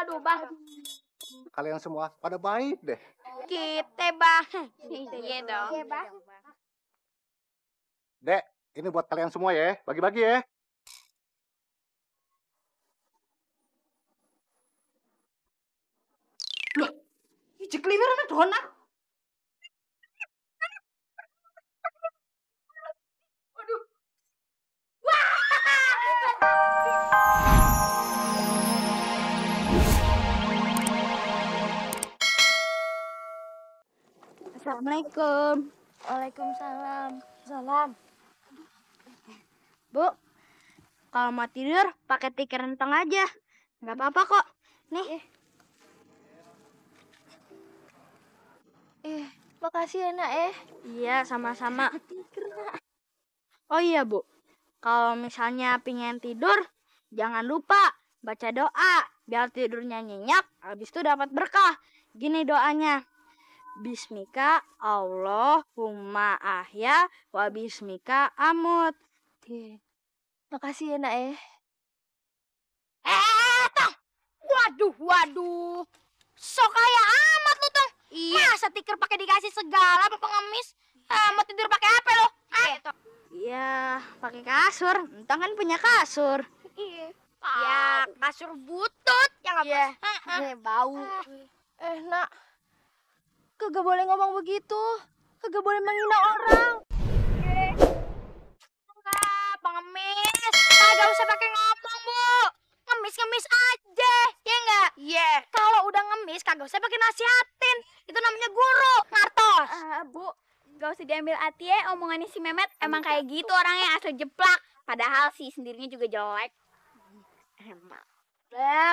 Aduh, Bang. Kalian semua pada baik deh. Kita, Bang. Iya dong. Iya, Bang. Dek, ini buat kalian semua ya. Bagi-bagi ya. Loh, ini kliwer ana donat. Waduh. Assalamualaikum. Waalaikumsalam. Salam. Bu, kalau mau tidur pakai tikar rentang aja. Nggak apa-apa kok. Nih. Makasih ya, Nak. Iya, sama-sama. Oh iya, Bu. Kalau misalnya pingin tidur, jangan lupa baca doa. Biar tidurnya nyenyak, habis itu dapat berkah. Gini doanya. Bismika Allahumma ahya wa bismika amut. Makasih ya, Nak. Tong. Waduh. Sok kaya amat lu, Tong. Iya. Masa tikar pakai dikasih segala apa pengemis? Mau tidur pakai apa lo? Iya, pakai kasur. Entang kan punya kasur. Iya. Ya, kasur butut. Ya nggak Bau. Nak. Kagak boleh ngomong begitu. Kagak boleh menghina orang. Enggak, pengemis. Kagak usah pakai ngomong, Bu. Ngemis aja, ya enggak? Iya. Kalau udah ngemis, kagak usah pakai nasihatin. Itu namanya guru, ngartos. Bu, gak usah diambil hati ya omongannya si Mehmet. Emang kayak gitu orangnya asal jeplak. Padahal sih sendirinya juga jelek. Emang.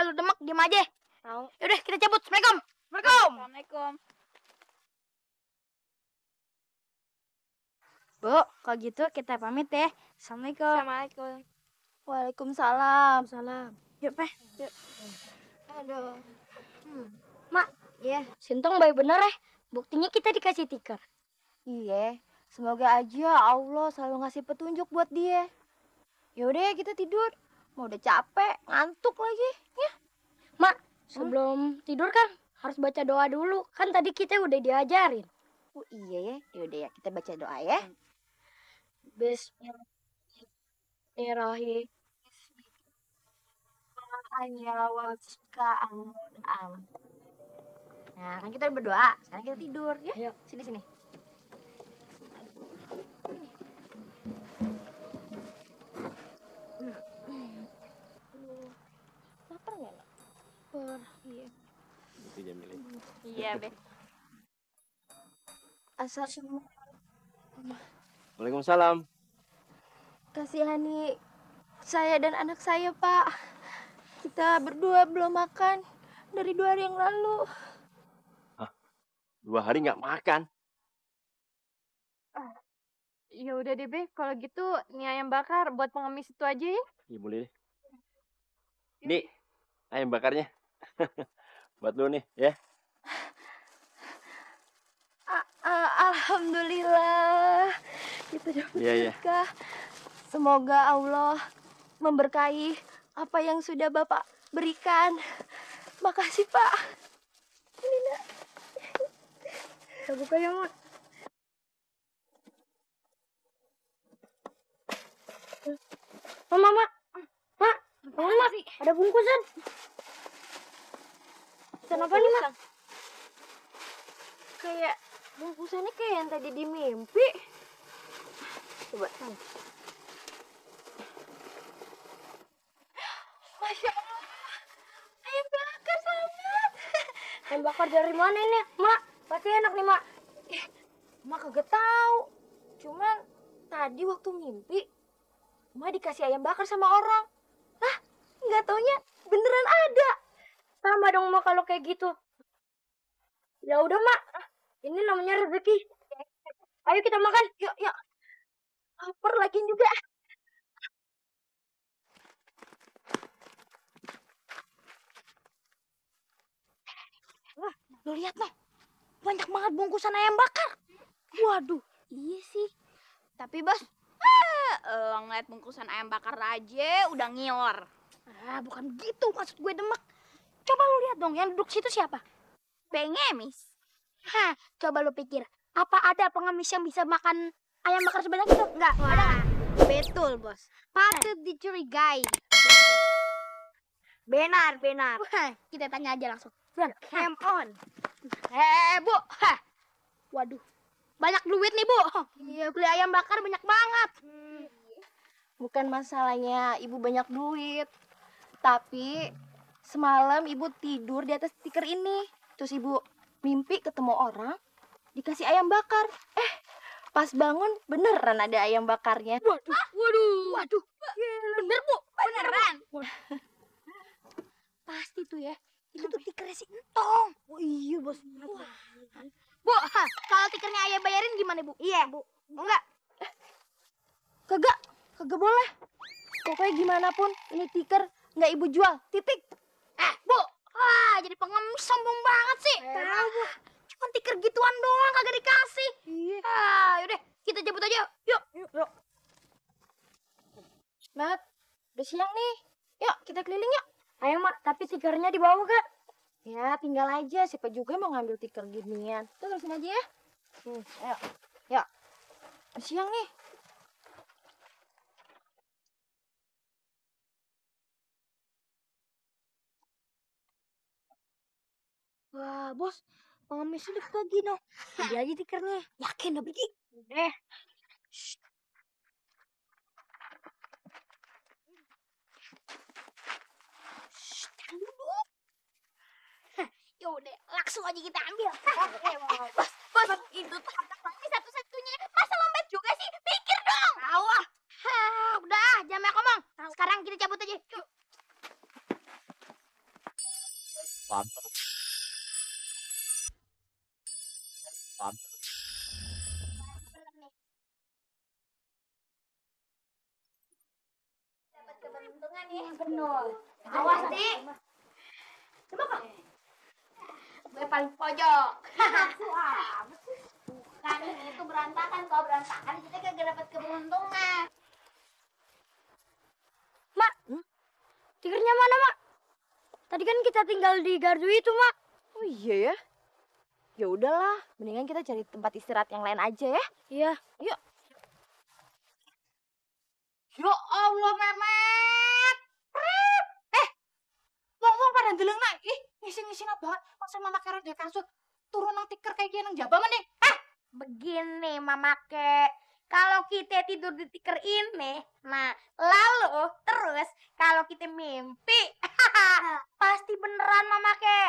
Lu demek, diem aja. Tahu. Yaudah, kita cabut. Assalamualaikum. Assalamualaikum. Bu, kalau gitu kita pamit ya. Assalamualaikum. Assalamualaikum. Waalaikumsalam. Salam. Yuk, Pak. Yuk. Aduh. Mak, Sintong baik bener ya. Buktinya kita dikasih tikar. Iya. Semoga aja Allah selalu ngasih petunjuk buat dia. Yaudah ya kita tidur. Mau udah capek, ngantuk lagi. Ya. Mak, sebelum tidur kan harus baca doa dulu. Kan tadi kita udah diajarin. Oh iya ya. Yaudah ya kita baca doa ya. Bismillahirrahmanirrahim. Nah, kan kita berdoa. Sekarang kita tidur ya. Ayo. Sini. Lapar nggak, Nak? Lapar. Iya. Iya, Be. Assalamualaikum. Waalaikumsalam. Kasihani saya dan anak saya, Pak. Kita berdua belum makan dari 2 hari yang lalu. 2 hari nggak makan. Ya udah deh, Be. Kalau gitu ini ayam bakar buat pengemis itu aja ya. Iya boleh deh. Ini ayam bakarnya. Buat lu nih ya. Alhamdulillah. Kita dapat berkah. Semoga Allah memberkahi apa yang sudah Bapak berikan. Makasih, Pak. Ini, Nak. Kita buka ya, Mak. Mak. Ada bungkusan. Kenapa nih, Mak? Kayak bungkusannya kayak yang tadi di mimpi. Coba tahu. Masya Allah. Ayam bakar, selamat. Ayam bakar dari mana ini, Mak? Pasti enak nih, Mak. Mak kagak tahu. Cuman tadi waktu mimpi, Mak dikasih ayam bakar sama orang. Lah, nggak taunya beneran ada. Sama dong, Mak, kalau kayak gitu. Ya udah, Mak. Ini namanya rezeki. Ayo kita makan. Yuk. Lapar lagi juga. Wah, lu lihat noh. Banyak banget bungkusan ayam bakar. Waduh. Iya sih. Tapi Bos, lo ngeliat bungkusan ayam bakar aja udah ngiler. Bukan gitu maksud gue, Demek. Coba lu lihat dong, yang duduk situ siapa? Pengemis. Hah, coba lu pikir, apa ada pengemis yang bisa makan ayam bakar sebanyak itu? Enggak, ada nggak? Betul, Bos. Patut dicurigai. Benar. Kita tanya aja langsung. Come on. Bu. Hah. Waduh. Banyak duit nih, Bu. Iya, beli ayam bakar banyak banget. Bukan masalahnya ibu banyak duit, tapi semalam ibu tidur di atas stiker ini. Terus ibu mimpi ketemu orang, dikasih ayam bakar. Pas bangun beneran ada ayam bakarnya. Waduh. Bener, Bu. Beneran. Pasti tuh ya. Itu tuh tikernya si Entong. Oh iya, Bos. Bu, kalau tikernya ayah bayarin gimana, Bu? Iya, Bu. Enggak. Kagak boleh. Pokoknya gimana pun ini tiker nggak ibu jual. Titik. Bu. Jadi pengemis sombong banget sih. Tahu, Bu. Cuma tiker gituan doang kagak dikasih. Iya. Yaudah, kita jemput aja. Yuk. Mat, udah siang nih. Yuk, kita keliling yuk. Ayo, Mak. Tapi tikernya dibawa gak? Ya, tinggal aja. Siapa juga yang mau ngambil tiker ginian. Tuh, terusin aja ya. Ayo. Yuk. Udah siang nih. Wah, Bos. Pengemis udah pergi, no. Ambil aja tikernya. Yakin udah pergi? Udah. Yaudah, langsung aja kita ambil. Bos, itu tuh harta kami satu-satunya. Masa lompat juga sih? Pikir dong. Tahu ah. Udah, jangan banyak ngomong. Sekarang kita cabut aja. Yuk. Mantap. Dapat keberuntungan ya. Benar. Awas, Dik. Coba kok. Gue paling pojok. Bukan, itu berantakan. Kalau berantakan kita kagak dapat keberuntungan. Mak, tikernya mana, Mak? Tadi kan kita tinggal di gardu itu, Mak. Oh iya ya? Ya udahlah, mendingan kita cari tempat istirahat yang lain aja ya. Iya. Yuk. Ya Allah, Memet. Wong pada ndeleng nak. Ngisin-ngisin banget. Masa mama kira dia kasut turun nang tiker kayak gini nang jaba mending. Begini, Mama Ke. Kalau kita tidur di tiker ini, nah, lalu terus kalau kita mimpi, pasti beneran, Mama Ke.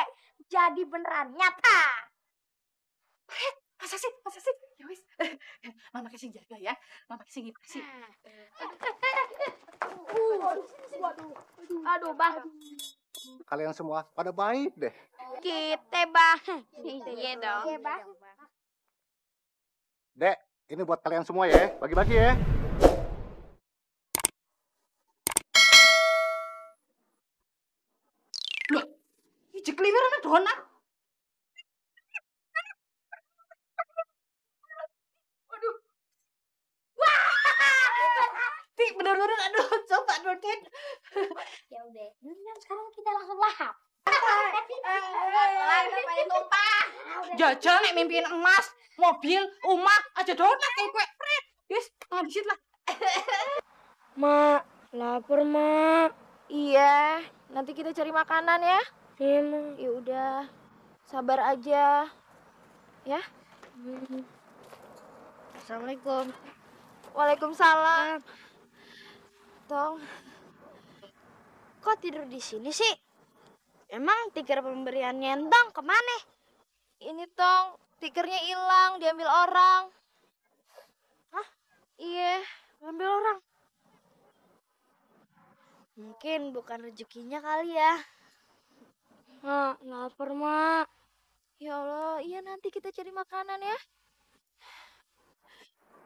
Jadi beneran nyata. Masa sih? Ya wis. Mama kasih jaga ya. Mama kasih ngipasi. Aduh, Bang. Kalian semua pada baik deh. Kita, Bang. Iya dong. Iya, Bang. Dek, ini buat kalian semua ya. Bagi-bagi ya. Iji keliwiran ada donat. Waduh. Wah. Tik bener-bener aduh coba Dodet. Ya udah, mendingan sekarang kita langsung lahap. Lahap pada tumpah. Jajal nek mimpiin emas, mobil, rumah, aja donat kayak kue. Yes, ngabisin lah. Mak, lapar, Mak. Iya, nanti kita cari makanan ya. Iya, Mak. Ya udah, sabar aja. Ya. Assalamualaikum. Waalaikumsalam. Tong, Kok tidur di sini sih? Emang tiker pemberiannya Entong kemana? ini Tong, tikernya hilang, diambil orang. Hah? Iya. Ambil orang. Mungkin bukan rezekinya kali ya. Mak, lapar, Mak. Ya Allah, iya nanti kita cari makanan ya.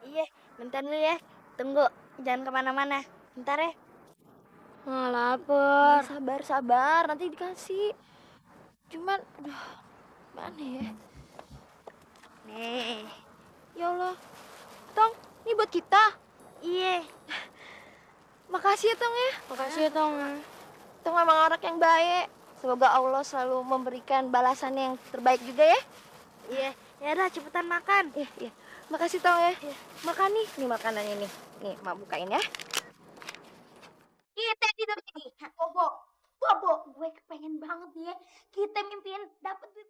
Iya, bentar dulu ya. Tunggu, jangan kemana-mana. Bentar ya. Lapar. Sabar, nanti dikasih. Cuman, aduh, mana ya? Nih. Ya Allah. Tong, ini buat kita. Iya. Makasih ya Tong ya. Makasih ya, Tong. Tong memang orang yang baik. Semoga Allah selalu memberikan balasan yang terbaik juga ya. Iya, ya udah cepetan makan. Iya, iya. Makasih Tong ya. Makan nih, makanan ini. Nih, Mak bukain ya. Kita tidur ini. Bobo, Bobo, gue kepengen banget nih ya. Kita mimpiin dapet duit.